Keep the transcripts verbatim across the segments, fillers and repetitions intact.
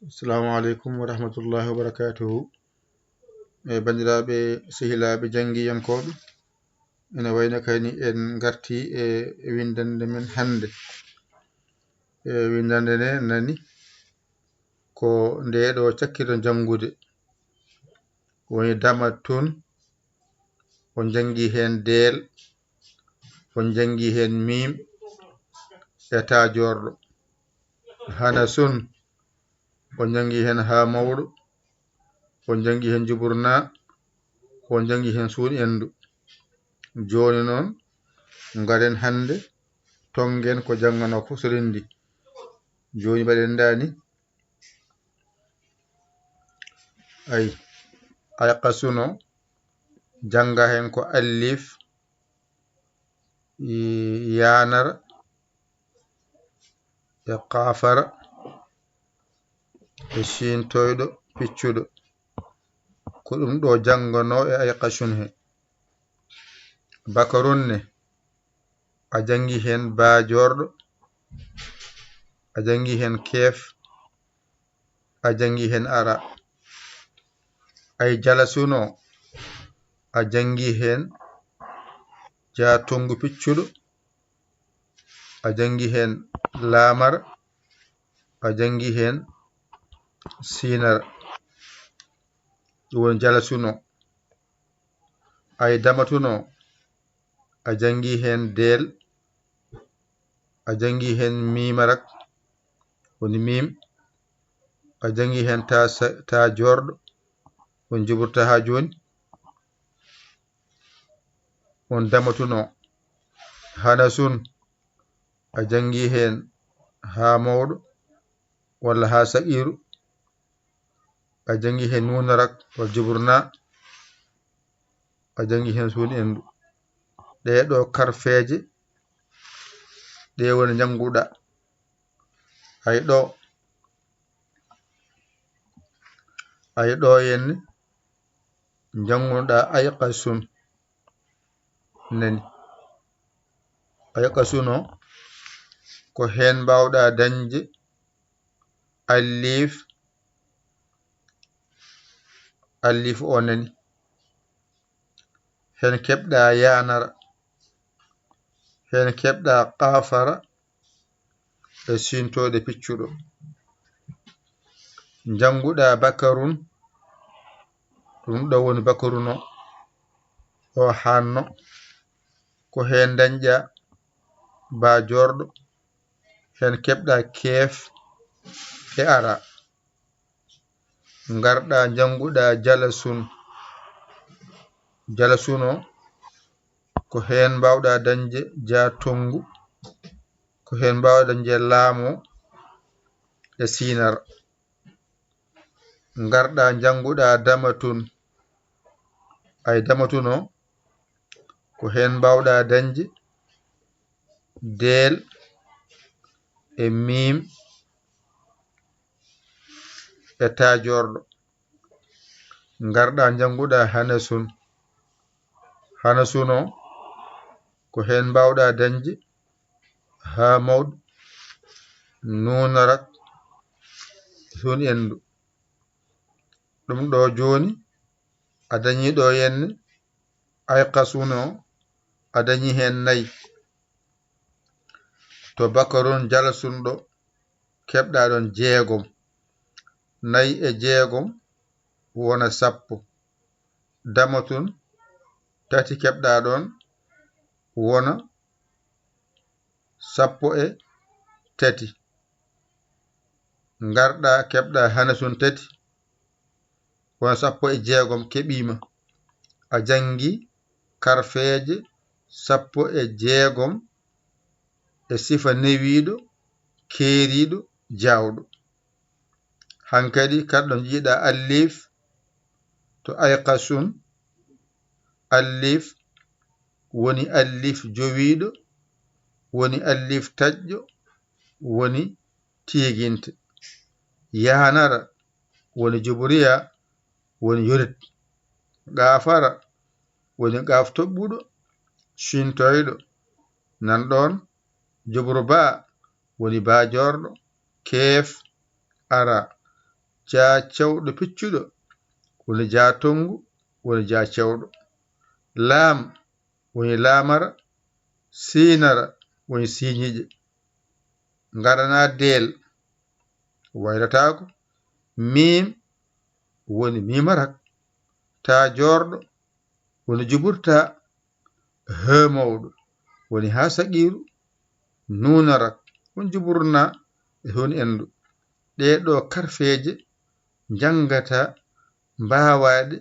Assalamu aleykum wa rahmatullahi wa barakatuhu. E banndiraaɓe, sehilaaɓe, janngiyankooɓe, ene wayno kadi en ngarti e winndannde men hannde. E winndannde nde nani ko nde ɗo cakkirɗen janngude. Woni dama tun, on janngi heen deel, on janngi heen miim e taa joorɗo. Hana sun, on janngi heen haa mawɗo, on janngi heen juburna, on janngi heen suun endu. Jooni noon, ngaren hannde, tonngen ko jannganoo fof so renndi. Jooni mbaɗen ndaani. Ay, ay qasuno, jannga heen ko allif, i-, yaanara, e qaafara, e siintoyɗo piccuɗo. Ko ɗum ɗo jannganoo e ay qasun he. Bakarun ne, a janngi heen baa joorɗo, a janngi heen keef, a janngi heen ara. Ay jalasuno, a janngi heen jaa tonngu piccuɗo, a janngi heen laamar, a janngi heen siinar. Ɗum woni jalasuno. Ay damatuno, a janngi heen deel, a janngi heen miimarak, woni miim, a janngi heen taa sa-, taa joorɗo, on juburta haa jooni. On damatuno. Hana sun, a janngi heen haa mawɗo, walla haa saqiiru, a janngi heen nuunarak, walla juburna, a janngi heen suun endu. Ɗee ɗo karfeeje, ɗe woni njannguɗa. Ay ɗo, ay ɗo henne, njanngunoɗa ay qasun nani. Ay qasun o, ko heen mbaawɗa dañde allif, allif o nani. Heen keɓɗa yaanara, heen keɓɗa qaafara, e siintooɗe piccuɗo. Njannguɗa bakarun, ɗum ɗo woni bakarun o, o hanno, ko heen dañɗa baa joorɗo, heen keɓɗa keef e ara. Ngarɗa njannguɗa jalasun. Jalasun o, ko heen mbaawɗa dañde jaa tonngu, ko heen mbaawɗa dañde laamo e siinar. Ngarɗa njannguɗa damatun. Ay damatun o, ko heen mbaawɗa dañde deel e miim e taa joorɗo. Ngarɗa njannguɗa hanasun. Hanasun o, ko heen mbaawɗa dañde haa mawɗo nuunarak sun endu. Ɗum ɗo jooni, a dañi ɗo henne, ay qasun o, a dañi heen nayi. To bakarun jalasun ɗo, keɓɗa ɗon jeegom. Nayi e jeegom wona sappo. Damatun tati keɓɗa ɗon wona sappo e tati. Ngarɗa keɓɗa hanasun tati, wona sappo e jeegom keɓiima. A janngi karfeeje sappo e jeegom e sifa newiiɗo, keeriiɗo, jaawɗo. Hankadi kaɗo njiiɗa allif to ay qasun, allif woni allif jowiiɗo, woni allif taƴƴo, woni tiiginte. Yaanara woni juburiya, woni yorit. Gaafara woni gaaf toɓɓuɗo, sintoyɗo. Nan ɗon, juburu baa woni baa joorɗo, keef, ara. jaa cewɗo piccuɗo, woni jaa tonngu, woni jaa cewɗo. Laam, woni laamara, siinara, woni siiñiiƴe. Ngaranaa deel, waylataako. Miim, woni miimara. Taa joorɗo, woni juburtaa. Hee mawɗo, woni haa saqiiru. Nuunara, woni juburna e hon endu. Ɗee ɗoo karfeeje njanngata mbaawaaɗe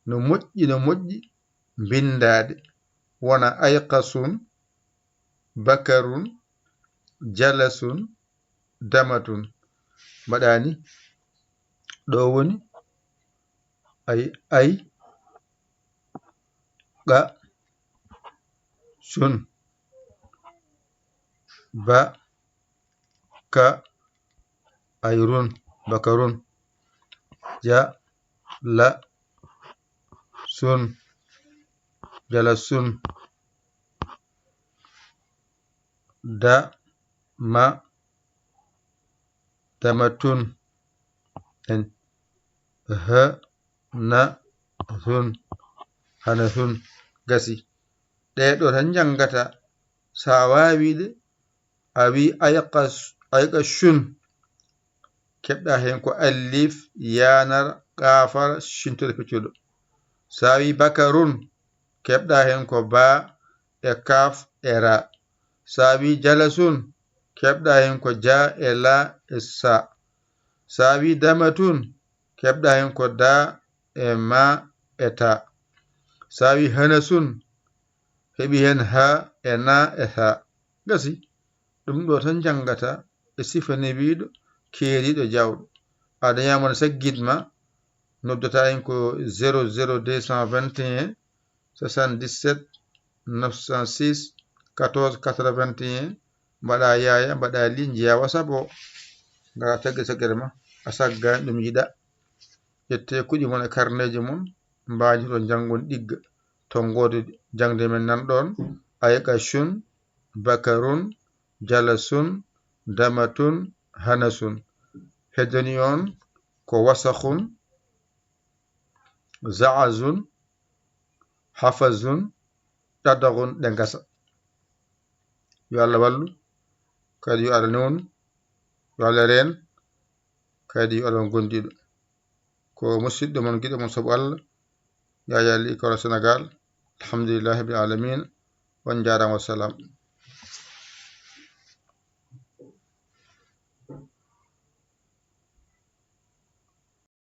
no moƴƴi, no moƴƴi mbinndaade, wona ayqasun, bakarun, jalasun, damatun. Mbaɗaani ɗo woni ay, ay, qa, sun, ba, ka, ayrun, bakarun, ja, la, sun, jalasun, da, ma, damatun, en, ha, na, sun, hana sun, gasi. Ɗee ɗoo tan njanngata. So a waawii ɗe, a wii ayqa, ayqa shun, keɓɗa heen ko alif, yaanara, qaafara, shintoɗo peccuɗo. So a wii bakarun, keɓɗa heen ko baa e kaaf e raa. So a wii jalasun, keɓɗa heen ko jaa e laa e saa. So a wii damatun, keɓɗa heen ko daa e maa e taa. So a wii hanasun, heɓi heen haa e naa e haa. Gasi, ɗum ɗo tan njanngata e sifa newiiɗo, keeriiɗo, jaawɗo. A dañaama no saggit ma, noddata en ko zéro zéro deux cent vingt et un, soixante-dix-sept, neuf cent six, quatorze quatre-vingt-un, mbaɗa yaaya, mbaɗa li, njeya WhatsApp o, ngara tagge saggere ma, a saggaani ɗum yiɗa. Ƴette kuɗi mon e karneeji mon, mbaajoro njanngon ɗigga, to ngoodo jaŋde men nan ɗoon, ayqa shun, bakarun, jalasun, damatun, hanasun. Heddani on ko wasakhun, za'azun, hafazun, ɗadaxun, ɗe ngasa. Yo Allah wallu, kadi yo Allah newnu, yo Allah reen, kadi yo Allah won gondiiɗo. Ko musidɗo mon, giɗo mon sabu Allah, Yaya Ly Koro Sénégal. Alhamdulillahi rabbil alamin. On njaaraama, wassalam.